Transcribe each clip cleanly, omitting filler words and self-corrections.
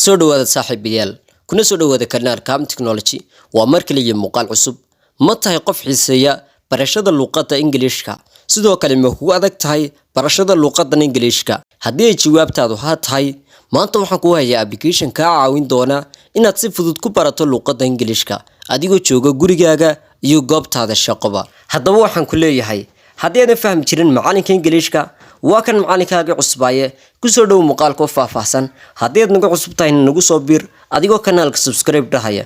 Soo dhawaada saaxiibayaal, kuna soo dhawaada kanaalka Ham Technology. Waa mar kale iyo muuqaal cusub. Ma tahay qof xiiseeya barashada luqadda Ingiliishka? Sidoo kale, ma kugu adag tahay barashada luqaddan Ingiliishka? Haddii ay jawaabtaadu haa tahay, maanta waxaan kuu hayaa application kaa caawin doona inaad si fudud ku barato luqadda Ingiliishka adigoo jooga gurigaaga iyo goobtaada shaqoba. Haddaba waxaan ku leeyahay, haddii aadan fahmi jirin macalinka Ingiliishka, waa kan macalinkaagii cusbaaye. Kusoo dhow muuqaalka oo faahfaahsan. Haddii aad nagu cusub tahay, nagu soo biir adigoo kanaalka subscribe dhahaya.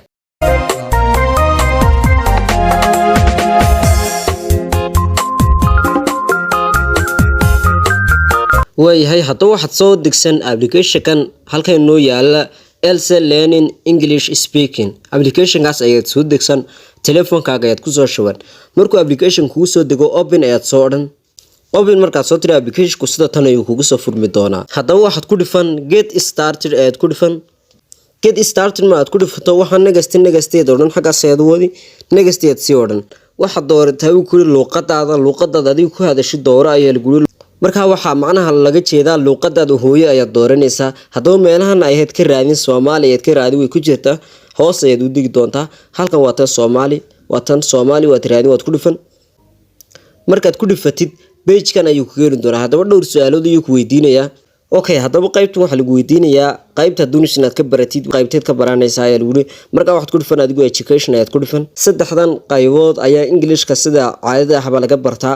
Waayahay, haddaba waxaad soo degsan applicationkan halkan noo yaala, Else Learning English Speaking. Applicationkaas ayaad soo degsan, telefoonkaaga ayaad kusoo shuban. Markuu application kugu soo dego, open ayaad soo odhan. Open markaad soo tiri, applicationku sida tan ayuu kugu soo furmi doonaa. Haddaba waxaad ku dhifan get started ayaad ku dhifan. Get started ma aad ku dhifato, waxaa next, next ayaad odhan, xaggaas ayaad wadi, next ayaad sii odhan. Waxaad doorataa uu kuri luuqadaada. Luuqadaada adiga ku hadashi dooro ayaa lagu yiri. Markaa waxaa macnaha laga jeedaa luuqadaada hooyo ayaad dooranaysaa. Haddaba meelahan ayaad ka raadin, Soomaali ayaad ka raadin, way ku jirtaa. Hoos ayaad u digi doontaa. Halkan waa tan Soomaali, waa tan Soomaali, waad raadin, waad ku dhifan. Markaad ku dhifatid, pagekan ayuu ku keeni doonaa. Haddaba dhowr su-aalood ayuu ku weydiinayaa. Okay, haddaba qaybtan waxaa lagu weydiinayaa qaybta doonaysa inaad ka baratid, qaybteed ka baranaysaa ayaa lagu yiri. Markaa waxaad ku dhifan adigu education ayaad ku dhifan. Saddexdan qaybood ayaa Englishka sida caadada ahba laga bartaa: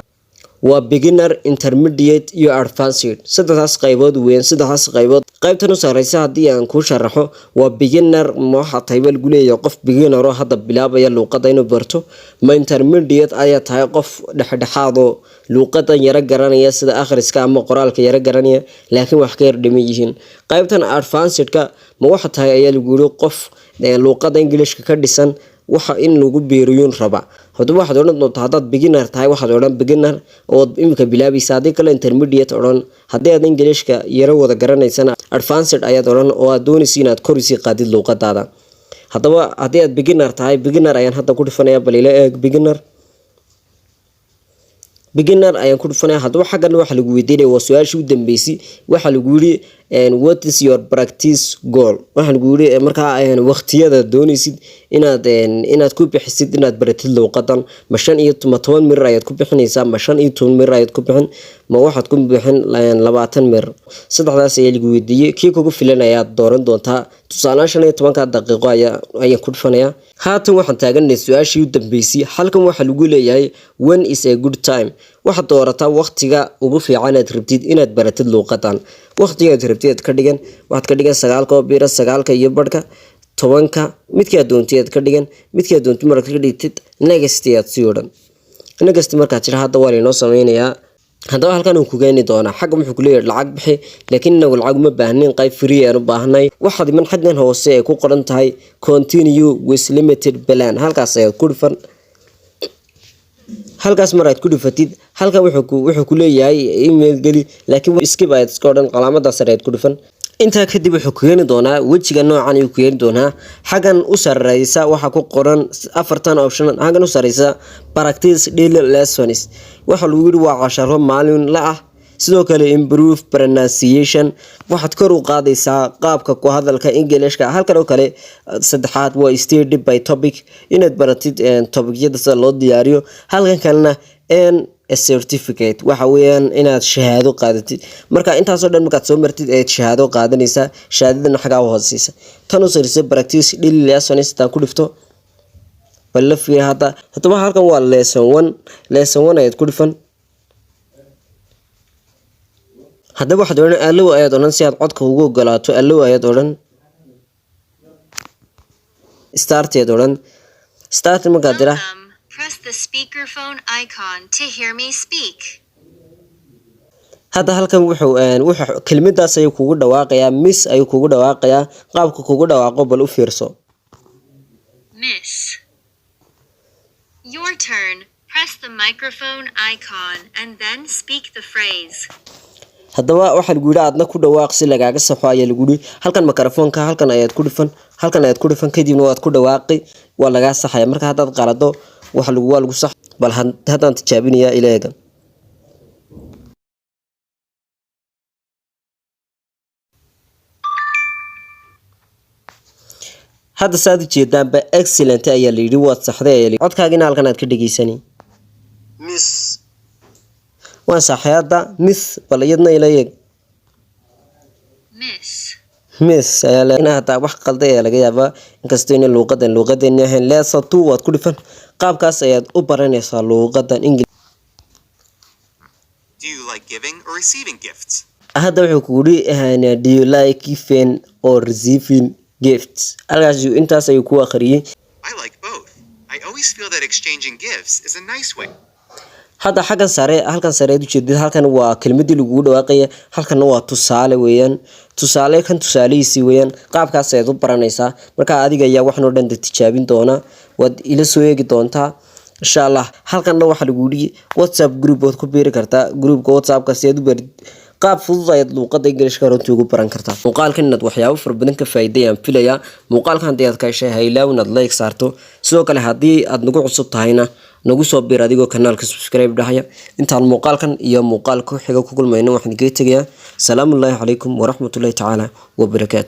waa beginner, intermediate iyo advanced. Saddexdaas qaybood weyn, saddexdaas qaybood. Qaybtan u sareysa haddii aan kuu sharaxo, waa beginner. Ma waxaa tahay baa lagu leeyahay qof beginner oo hadda bilaabaya luuqadda inuu barto? Ma intermediate ayaa tahay, qof dhexdhexaad oo luuqadan yaro garanaya, sida akhriska ama qoraalka yaro garanaya, laakiin wax ka yar dhiman yihiin? Qaybtan advancedka, ma waxa tahay ayaa lagu yiri qof luuqadda Englishka ka dhisan, waxa in lagu beeriyuun raba? Haddaba waxaad odhan doontaa, haddaad beginner tahay, waxaad odhan beginner ood imika bilaabaysa. Haddii kale, intermediate odhan. Haddii aad Englishka yaro wada garanaysana, advanced ayaad odhan oo aad doonaysa inaad kor usii qaadid luuqadaada. Haddaba haddii aad beginner tahay, beginner ayaan hadda ku dhifanaya. Bal ila eeg, beginner, beginner ayaan ku dhifanaya. Haddaba xaggan waxa lagu weydiinaya waa su-aashii u dambeysay. Waxaa lagu yiri, "What is your practice goal?" Waxaa lagu yiri markaa waqtiyada doonaysid inaad ku bixisid inaad baratid luuqadan. Ma shan iyo ma 10 mirir ayaad ku bixinaysaa? Ma 15 mirir ayaad ku bixin? Ma waxaad ku bixin 20 mirir? Saddexdaas ayaa lagu weydiiyey. Kii kugu filan ayaad dooran doontaa. Tusaalehaan 15-ka daqiiqo ayaa ayaan ku dhifanayaa. Haatan waxaan taaganay su-aashii u dambeysay. Halkan waxaa lagu leeyahay, "When is a good time?" Waxaad doorataa waqtiga ugu fiican aad rabtid inaad baratid luuqadan. Waqtigaad rabtid aad ka dhigan. Waxaad ka dhigan 9-ka oo bira, 9-ka iyo barhka, 10-ka, midkaad doontid aad ka dhigan. Midkaad doontid markaad ka dhigtid, next aad sii odhan. Next markaad tira, hadda waa lainoo sameynayaa. Haddaba halkan uu ku keeni doonaa. Xagga wuxuu kuleeyahay lacag bixi, laakiin inagu lacag uma baahnin, qayb free aan u baahnay. Waxaad iman xaggan hoose ay ku qoran tahay "Continue with limited plan". Halkaas ayaad ku dhifan. Halkaas mar aad ku dhifatid, halkan wuxuu ku leeyahay email geli, laakiin skip ayaad iska odhan. Calaamada sare ayaad ku dhifan. Intaa kadib wuxuu ku keeni doonaa wejiga noocan ayuu ku keeni doonaa. Xaggan u sareysa waxaa ku qoran afartan option. Xaggan u sareysa, practice daily lessons, waxa lagu yiri waa casharo maalin la ah. Sidoo kale improve pronunciation, waxaad kor u qaadaysaa qaabka ku hadalka Englishka. Halkan oo kale saddexaad waa study by topic, inaad baratid topicyada sida loo diyaariyo. Halkan kalena earn a certificate, waxa weeyaan inaad shahaado qaadatid. Marka intaasoo dhan markaad soo martid ayaad shahaado qaadanaysaa, shahaadadana xagaa u hooseysa. Tan u sareysa, practice daily lessons, haddaan ku dhifto, bal la fiiri hadda. Haddaba halkan waa lesson one. Lesson one ayaad ku dhifan. Haddaba waxaad odhan allow ayaad odhan si aad codka ugu ogolaato. Allow ayaad odhan, start ayaad odhan. Start markaad tira, Welcome. Press the speakerphone icon to hear me speak. Hadda halkan wuxuu kelmadaas ayuu kugu dhawaaqayaa, miss ayuu kugu dhawaaqayaa. Qaabka kugu dhawaaqo bal u fiirso. Miss. Your turn. Press the microphone icon and then speak the phrase. Haddaba waxaa lagu yidhi aadna ku dhawaaq si lagaaga saxo ayaa lagu yidhi. Halkan mikrofoonka, halkan ayaad ku dhifan, halkan ayaad ku dhifan, kadibna waad ku dhawaaqi, waa lagaa saxaya. Marka haddaad qalado, waxa lagu waa lagu sax. Bal haddaan tijaabinayaa, ila eega. Hadda saad u jeedaanba, "Excellent" ayaa la yidhi, waad saxday ayaa la yidhi. Codkaagina halkan aad ka dhegeysani. Miss. Waan saxay hadda. Miss, bal iyadna ila eeg. Miss. Miss ayaa la ina hataa wax qalday ayaa laga yaabaa, inkastoo ina luuqadan luuqadeeni ahayn. Lesson 2 waad ku dhifan. Qaabkaas ayaad u baranaysaa luuqadan English. Do you like giving or receiving gifts? Hadda wuxuu kugu yidhi, "Do you like giving or receiving gifts?" Halkaas intaas ayuu ku akhriyey. I like both. I always feel that exchanging gifts is a nice way Hadda xaggan sare, halkan sare aad ujeedid, halkan waa kelmadii lagugu dhawaaqaya, halkanna waa tusaale weeyaan, tusaale kan tusaalihiisii weeyaan. Qaabkaas ayaad u baranaysaa. Marka adiga ayaa waxan oo dhan da tijaabin doona, waad ila soo eegi doontaa insha Allah. Halkanna waxaa lagu yidhi WhatsApp group waad ku biiri kartaa, groupka WhatsAppka si aad u barid. Qaab fudud ayaad luuqada Englishka runtii ugu baran kartaa. Muuqaalkan inaad waxyaabo fara badan ka faa'iiday aan filayaa. Muuqaalkan haddii aad ka heshay, ha ilaaw inaad like saarto. Sidoo kale haddii aad nagu cusub tahayna, nagu soo bir adigoo kanaalka subscribe dhahaya. Intaan muuqaalkan iyo muuqaalka ku xiga ku kulmayno, waxaan kaga tegayaa salaamullaahi calaykum waraxmatullaahi tacaala wabarakaatu.